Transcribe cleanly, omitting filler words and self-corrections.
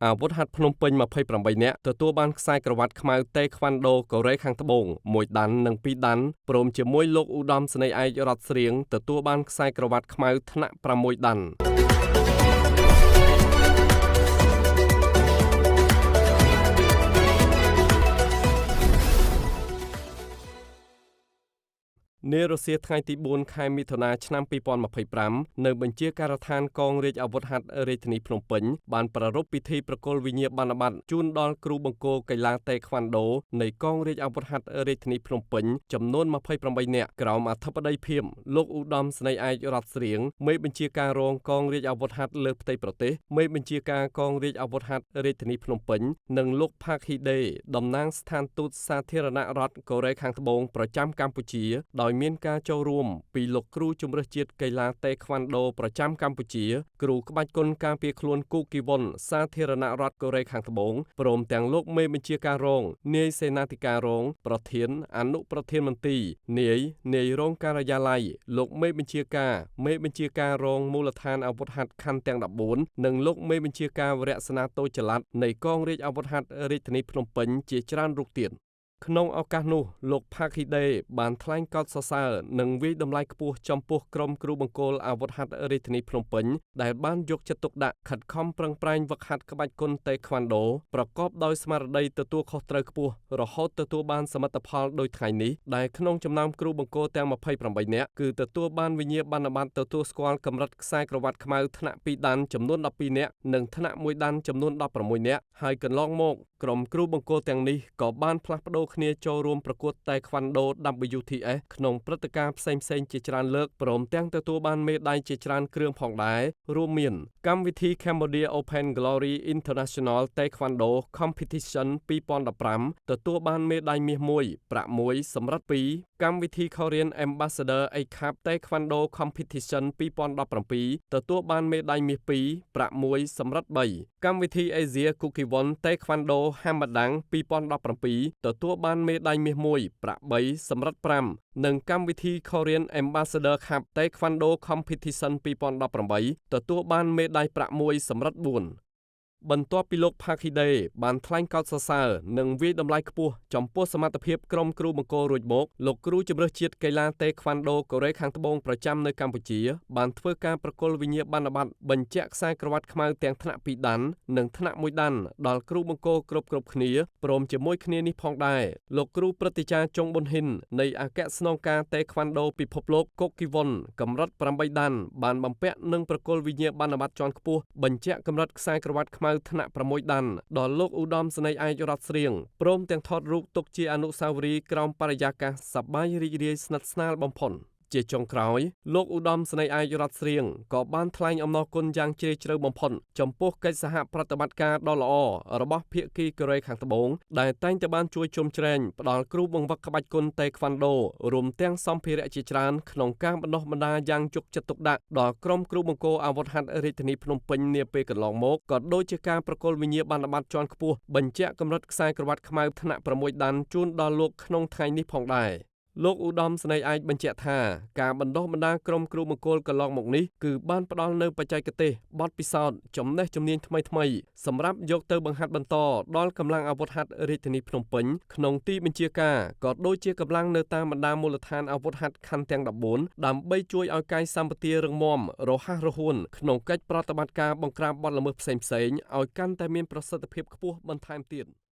អាវុធហត្ថភ្នំពេញ28នាក់ទទួលបានខ្សែក្រវ៉ាត់ខ្មៅតេក្វាន់ដូកូរ៉េខាងត្បូង1ដាននិង2ដានព្រមជាមួយលោកឧត្តមសេនីយ៍ឯករតស្រៀងទទួលបានខ្សែក្រវ៉ាត់ខ្មៅថ្នាក់6ដាន។ នារសៀលថ្ងៃទី4ខែមិថុនាឆ្នាំ2025នៅបញ្ជាការដ្ឋានកងរាជអាវុធហត្ថរាជធានីភ្នំពេញបានប្រារព្ធពិធីប្រគល់វិញ្ញាបនបត្រជូនដល់គ្រូបង្គោលកីឡាតេក្វាន់ដូនៃកងរាជអាវុធហត្ថរាជធានីភ្នំពេញចំនួន28នាក់ក្រោមអធិបតីភាពលោកឧត្តមសេនីយ៍ឯករតស្រៀងមេបញ្ជាការរងកងរាជអាវុធហត្ថលើផ្ទៃប្រទេសមេបញ្ជាការកងរាជអាវុធហត្ថរាជធានីភ្នំពេញនិងលោកផាកហ៊ីដេតំណាងស្ថានទូតសាធារណរដ្ឋកូរ៉េខាងត្បូងប្រចាំកម្ពុជាដោយមានការចូលរួមពីលោកគ្រូជំរើសជាតិកីឡាតេក្វាន់ដូប្រចាំកម្ពុជាគ្រូក្បាច់គុណការពារខ្លួនគូគីវុនសាធារណរដ្ឋកូរ៉េខាងត្បូងព្រមទាំងលោកមេបញ្ជាការរងនាយសេនាធិការរងប្រធានអនុប្រធានមន្ទីរនាយរងការិយាល័យលោកមេបញ្ជាការមេបញ្ជាការរងមូលដ្ឋានអាវុធហត្ថខណ្ឌទាំង14និងលោកមេបញ្ជាការវរៈសេនាតូចចល័តនៃកងរាជអាវុធហត្ថរាជធានីភ្នំពេញជាច្រើនរូបទៀត។ ក្នុងឱកាសនោះលោកផាកហ៊ីដេបានថ្លែងកោតសរសើរនិងវាយតម្លៃខ្ពស់ចំពោះក្រុមគ្រូបង្គោលអាវុធហត្ថរាជធានីភ្នំពេញដែលបានយកចិត្តទុកដាក់ខិតខំប្រឹងប្រែងវឹកហាត់ក្បាច់គុណតេក្វាន់ដូប្រកបដោយស្មារតីទទួលខុសត្រូវខ្ពស់រហូតទទួលបានសមិទ្ធផលដូចថ្ងៃនេះដែលក្នុងចំណោមគ្រូបង្គោលទាំង28នាក់គឺទទួលបានវិញ្ញាបនបត្រទទួលស្គាល់កម្រិតខ្សែក្រវ៉ាត់ខ្មៅថ្នាក់2ដានចំនួន12នាក់និងថ្នាក់1ដានចំនួន16នាក់ហើយកន្លងមកក្រុមគ្រូបង្គោលទាំងនេះក៏បានផ្លាស់ប្ដូរគ្នាចូលរួមប្រកួតតេក្វាន់ដូ WTS ក្នុងព្រឹត្តិការណ៍ផ្សេងៗជាច្រើនលើកព្រមទាំងទទួលបានមេដាយជាច្រើនគ្រឿងផងដែររួមមានកម្មវិធី Cambodia Open Glory International Taekwondo Competition 2015ទទួលបានមេដាយមាស1ប្រាក់1សម្រាប់2កម្មវិធី Korean Ambassador A Cup Taekwondo Competition 2017ទទួលបានមេដាយមាស2ប្រាក់1សម្រាប់3កម្មវិធី Asia Kukkiwon Taekwondo Hamadang 2017ទទួលបានមេដាយមាស1ប្រាក់3សម្រាប់5និងកម្មវិធី Korean Ambassador Cup Taekwondo Competition 2018ទទួលបានមេដាយប្រាក់1សម្រាប់4បន្ទាប់ពីលោកផាកហ៊ីដេបានថ្លែងកោតសរសើរនិងវាយតម្លៃខ្ពស់ចំពោះសមត្ថភាពក្រុមគ្រូបង្គោលរួចមកលោកគ្រូជំរើសជាតិកីឡាតេក្វាន់ដូកូរ៉េខាងត្បូងប្រចាំនៅកម្ពុជាបានធ្វើការប្រគល់វិញ្ញាបនបត្របញ្ជាក់ខ្សែក្រវ៉ាត់ខ្មៅទាំងថ្នាក់2ដាននិងថ្នាក់1ដានដល់គ្រូបង្គោលគ្រប់គ្នាព្រមជាមួយគ្នានេះផងដែរលោកគ្រូព្រឹទ្ធាចារ្យចុងប៊ុនហ៊ិននៃអគ្គស្នងការតេក្វាន់ដូពិភពលោកកុកគីវុនកម្រិត8ដានបានបំពាក់និងប្រគល់វិញ្ញាបនបត្រជាន់ខ្ពស់បញ្ជាក់កម្រិតខ្សែក្រវ៉ាត់ខ្មៅថ្នាក់6ដានដល់លោកឧត្តមសេនីយ៍ឯករតស្រៀងព្រមទាំងថតរូបទុកជាអនុស្សាវរីយ៍ក្រោមបរិយាកាសសប្បាយរីករាយស្និទ្ធស្នាលបំផុត។ ជាចុងក្រោយលោកឧត្តមសេនីយ៍ឯករតស្រៀងក៏បានថ្លែងអំណរគុណយ៉ាងជ្រាលជ្រៅបំផុតចំពោះកិច្ចសហប្រតិបត្តិការដ៏ល្អរបស់ភាគីកូរ៉េខាងត្បូងដែលតែងតែបានជួយជ្រោមជ្រែងផ្ដល់គ្រូបង្វឹកក្បាច់គុណតេក្វាន់ដូរួមទាំងសម្ភារៈជាច្រើនក្នុងការបណ្ដុះបណ្ដាលយ៉ាងយកចិត្តទុកដាក់ដល់ក្រុមគ្រូបង្គោលអាវុធហត្ថរាជធានីភ្នំពេញនាពេលកន្លងមកក៏ដូចជាការប្រគល់វិញ្ញាបនបត្រជាន់ខ្ពស់បញ្ជាក់កម្រិតខ្សែក្រវ៉ាត់ខ្មៅថ្នាក់6ដានជូនដល់លោកក្នុងថ្ងៃនេះផងដែរ។ លោកឧត្តមសេនីយ៍ឯកបញ្ជាក់ថាការបណ្ដុះបណ្ដាលក្រុមគ្រូបង្គោលកន្លងមកនេះគឺបានផ្ដល់នូវបច្ចេកទេសបទពិសោធន៍ចំណេះជំនាញថ្មីៗសម្រាប់យកទៅបង្ហាត់បន្តដល់កម្លាំងអាវុធហត្ថរាជធានីភ្នំពេញក្នុងទីបញ្ជាការក៏ដូចជាកម្លាំងនៅតាមបណ្ដាមូលដ្ឋានអាវុធហត្ថខណ្ឌទាំង14ដើម្បីជួយឲ្យកាយសម្បទារឹងមាំរហ័សរហួនក្នុងកិច្ចប្រតិបត្តិការបង្ក្រាបបទល្មើសផ្សេងៗឲ្យកាន់តែមានប្រសិទ្ធភាពខ្ពស់បន្ថែមទៀត។